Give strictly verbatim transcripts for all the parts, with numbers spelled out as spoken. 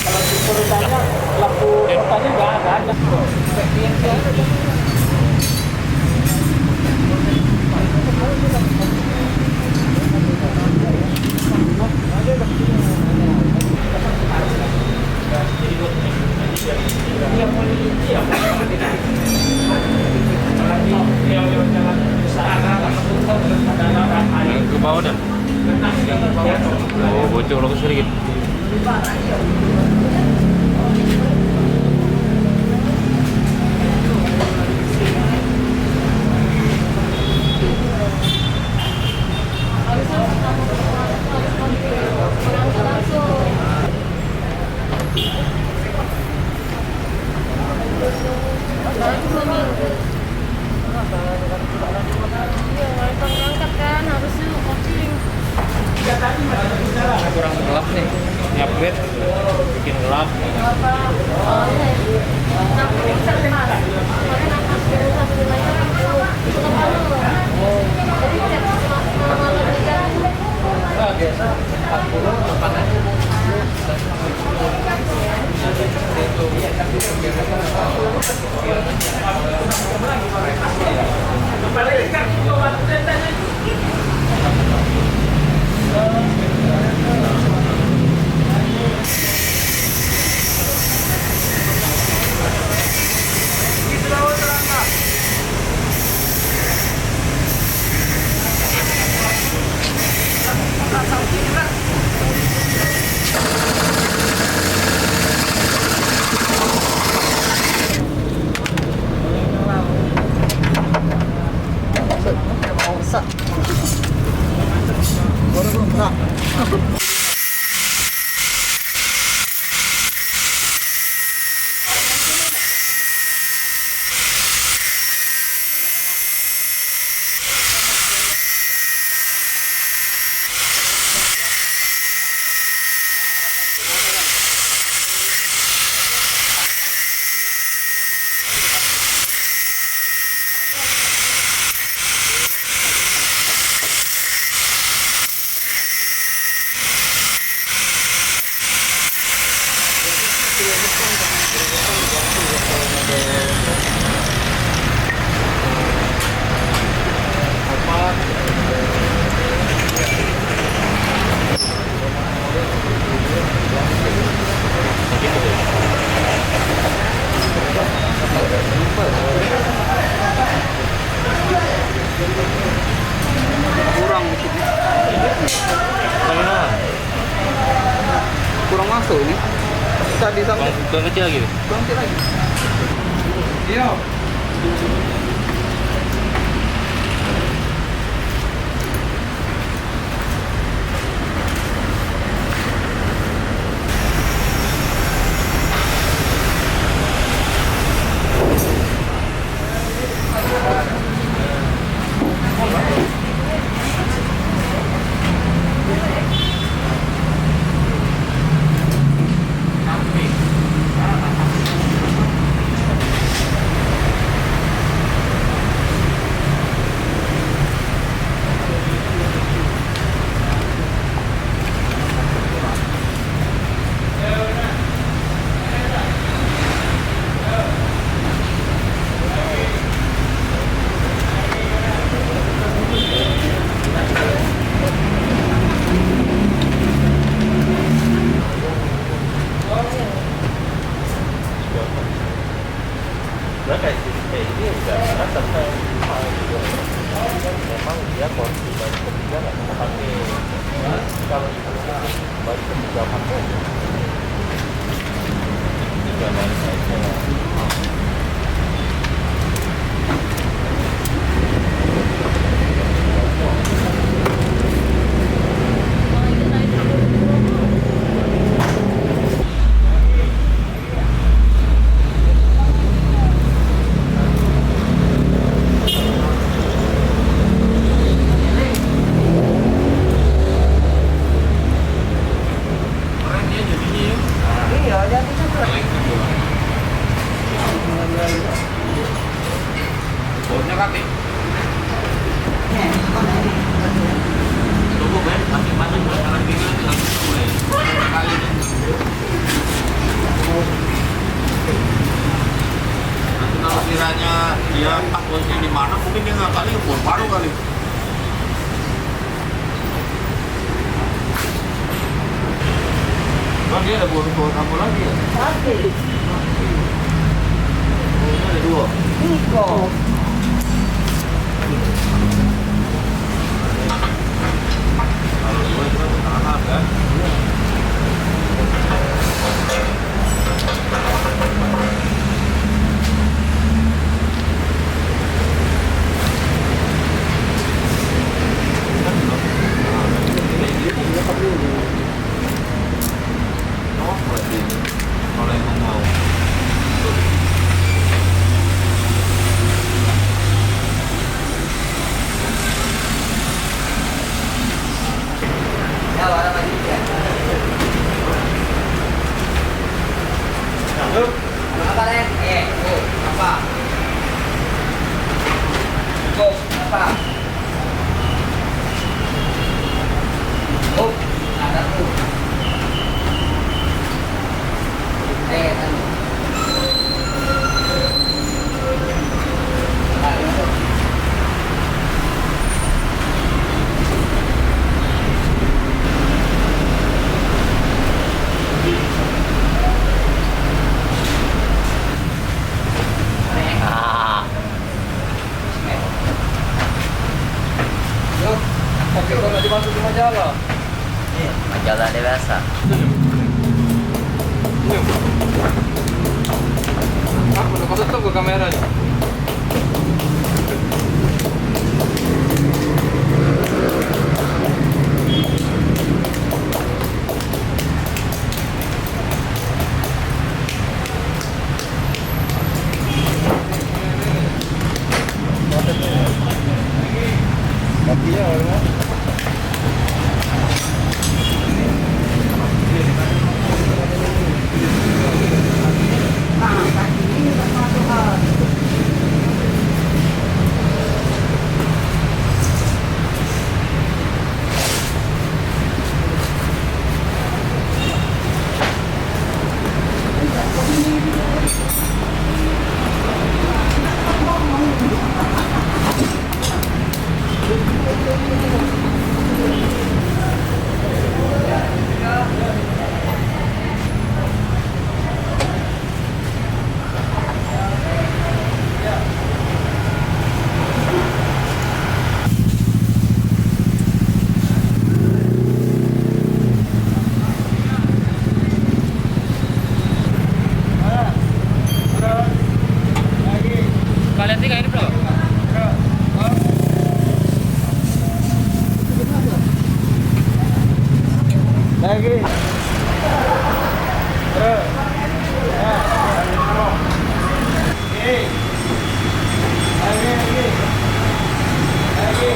Kalau super banyak, laku kotanya nggak ada, ada. Ke bawah dah. Oh, bocor lagi sedikit. Iya, mereka berangkat kan, harusnya oke. Kurang gelap nih, ini upgrade bikin gelap. Nah, biasa empat puluh, delapan aja. Kurang dikit. Kurang masuk ini. Tadi sampai kurang, kurang kecil lagi. Kurang kecil lagi. Iya. Nah, kayak gini, kayak ini udah, kan sampai lupa gitu. Kan memang dia porsi baru ketiga nggak kita pakai. Kalau itu baru ketiga pakai, itu udah balik aja. Iya, jadi cukup. Baunya kaki. Cukup, eh, tapi panas, buat orang tinggal di dalam kulit. Kali ini. Nanti kalau kiranya dia pas posisi di mana, mungkin dia nggak kali, baru kali. Bang, dia ada buat, buat apa lagi ya? Satu. Oh, ini ada dua. Tiga. Kalau dua itu kan bertahap, kan? Apa, Ren? Eh, oh, apa? Kok, apa? Oh, ada tuh. Eh, anu. Ah. Yuk, tapi kau nak dimasuk ke majalah? Majalah dewasa. Aku nak masuk tu ke kamera ni. Kalian tiga ini, bro. Lagi. Terus. Ya. Lagi. Lagi, lagi. Lagi.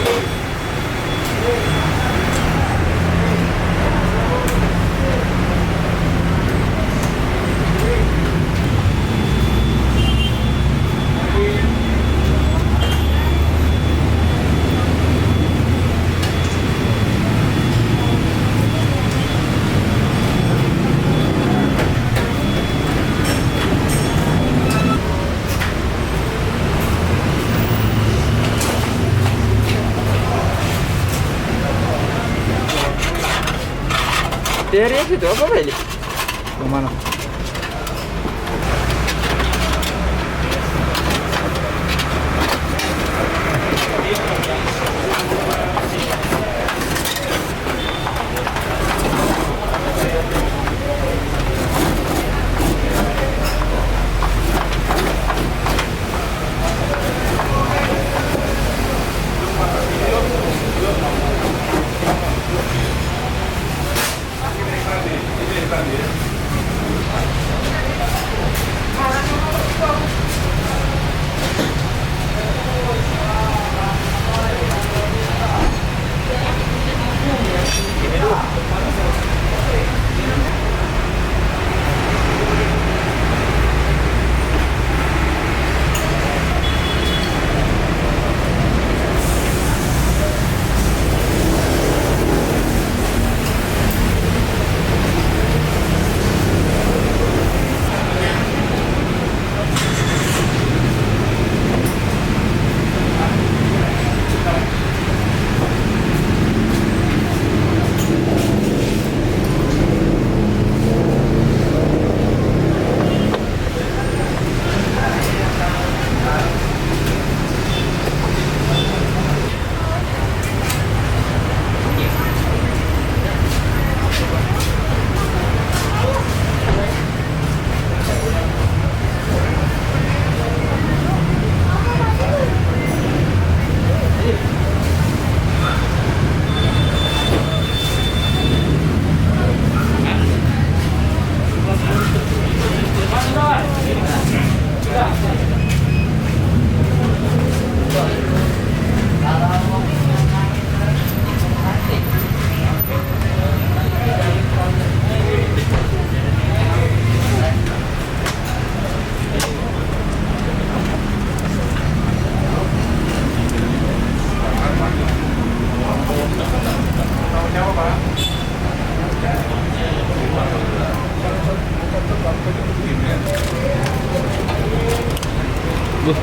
Dari situ apa balik? Yang mana? Buh,